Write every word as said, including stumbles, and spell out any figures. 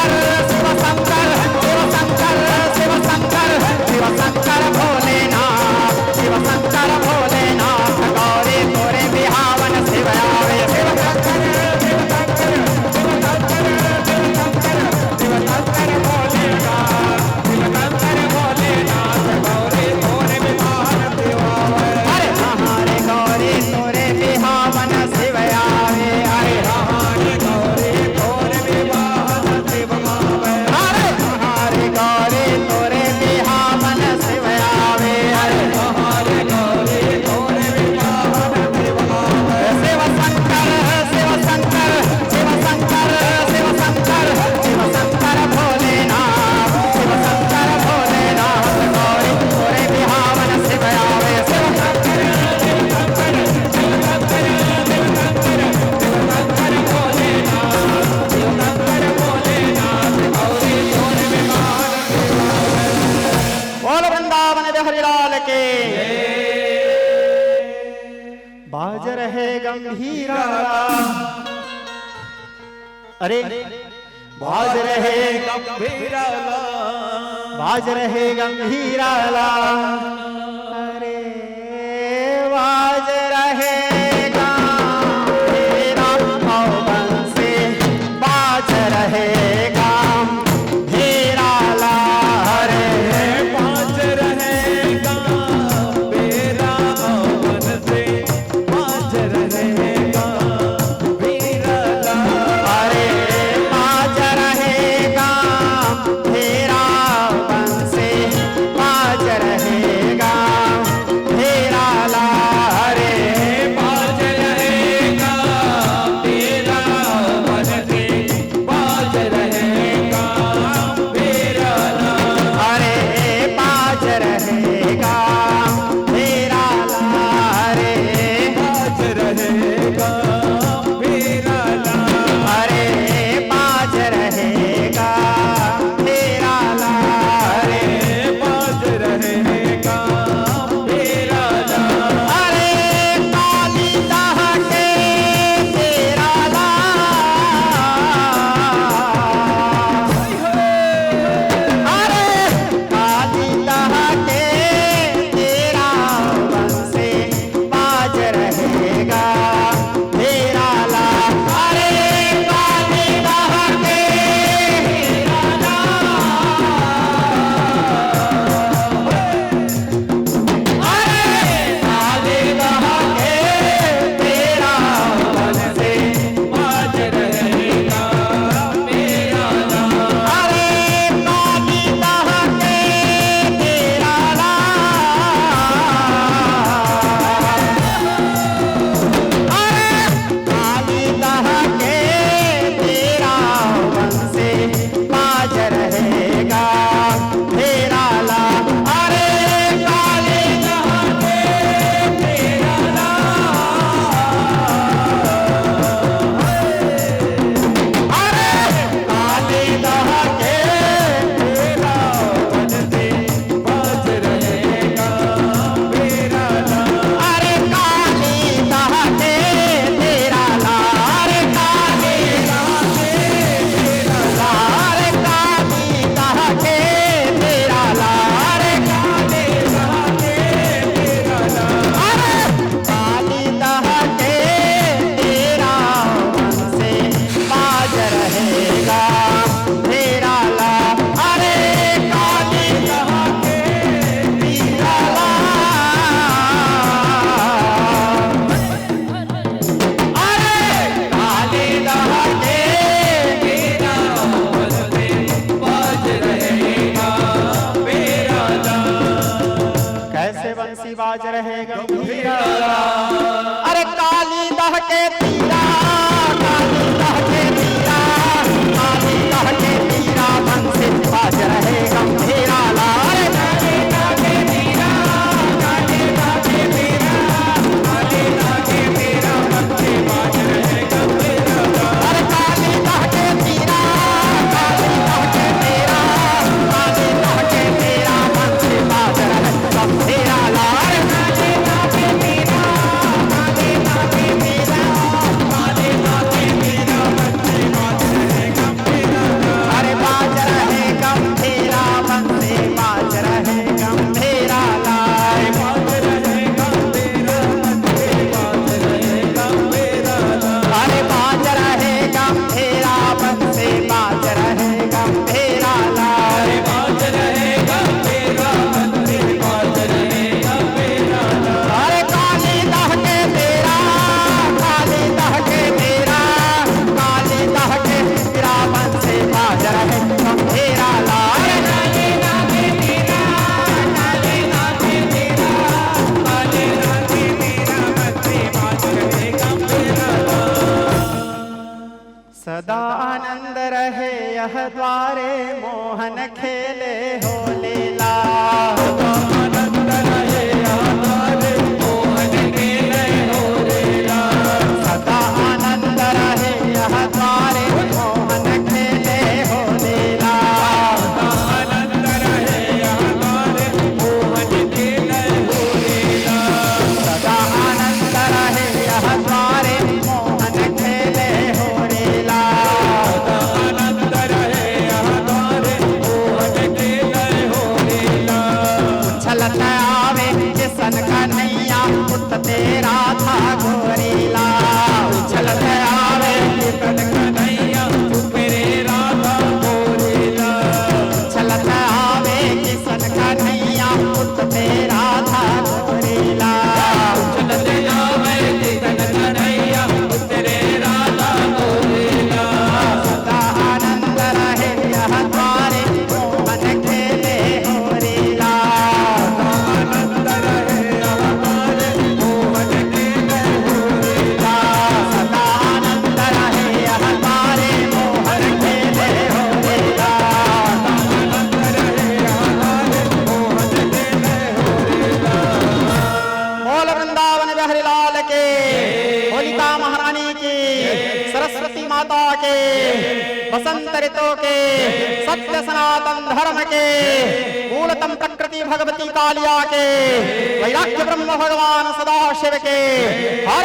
शंकर, शिव शंकर, शिव शंकर, शिव शंकर, शिव शंकर भोलेनाथ, शिव शंकर भोलेनाथ, गौरी तोरे बिहावन शिव आवे। शिव शंकर, शिव शंकर, शिव शंकर, शिव शंकर, शिव शंकर भोलेनाथ, शिव शंकर भोलेनाथ, गौरी तोरे बिहावन शिव आवे। अरे हाँ हाँ रे गौरी तोरे बिहावन शिव आवे। अरे हाँ हाँ रे गौरी तोरे बिहावन शिव आवे। अरे हाँ हाँ रे गौरी तोरे बिहावन शिव आवे। अरे हाँ हाँ रे गौरी तोरे बिहावन शिव आवे। शिव शंकर, शिव शंकर, शिव शंकर, शिव शंकर, शिव शंकर भोलेनाथ, शिव शंकर भोलेनाथ, गौरी तोरे बिहावन शिव आवे। शिव शंकर, शिव शंकर, शिव शंकर, शिव शंकर, शिव शंकर भोलेनाथ, शिव शंकर भोलेनाथ, गौरी तोरे बिहावन शिव आवे। बोल वृंदावन बिहारी लाल की। बाज रहे गंभीरा। अरे, बाज रहे गंभीरा, बाज रहे गंभीरा। अरे, बाज रहे गंभीरा, औ बंसी बाज रहे गंभीरा। अरे, बाज रहे गंभीरा, औ बंसी बाज रहेगा, बीरला। अरे बाज रहेगा, फेरा बंसी बाज रहेगा। रहे गंभीरा। अरे काली दह के तीरा, काली दह के तीरा, काली दह के तीरा, बंसी बाज रहे गंभीरा ला। अरे काली दह के तीरा, काली दह के तीरा, काली दह के तीरा, बंसी बाज रहे गंभीरा ला। अरे काली दह के तीरा, काली दह के तीरा, काली दह के तीरा, बंसी बाज रहे गंभीरा ला। अरे बाज रहे गंभीरा, बंसी बाज रहे गंभीरा ला। अरे बाज रहे गंभीरा, बंसी बाज रहे गंभीरा ला। अरे काली दह के तीरा, काली दह के तीरा, काली दह के तीरा, बंसी बाज रहे गंभीरा ला। अरे काली दह के तीरा, काली दह के तीरा, काली दह के तीरा, बंसी बाज रहे गंभीरा ला। सदा आनंद रहे यह द्वारे, मोहन खेले होली ला। सदा आनंद रहे यह द्वारे, मोहन खेले होली ला। सदा आनंद रहे यह द्वारे, मोहन खेले होली ला। सदा आनंद रहे यह द्वारे, मोहन खेले होली ला। सदा आनंद रहे यह द्वारे, मोहन खेले होली ला। सदा आनंद रहे यह द्वारे, मोहन खेले होली ला। उछलत आवे किशन कन्हैया, पुत तेरा था गोरी ला। उछलत आवे किशन कन्हैया, पुत तेरा था गोरी ला। उछलत आवे किशन कन्हैया, पुत तेरा था गोरी ला। उछलत आवे किशन कन्हैया, पुत तेरा था गोरी ला। सदा आनंद रहे यह द्वारे, मोहन खेले होरी ला। सदा आनंद रहे यह द्वारे, मोहन खेले होरी ला। सदा आनंद रहे यह द्वारे, मोहन खेले होरी ला। सदा आनंद रहे यह द्वारे, मोहन खेले होरी ला। बोल वृंदावन बिहारी लाल की, होलिका महारानी की, सरस्वती माता के, बसंत ऋतु के, सत्य सनातन धर्म के, मूलतम प्रकृति भगवती कालिया के, वैराग्य ब्रह्म भगवान सदाशिव के, हर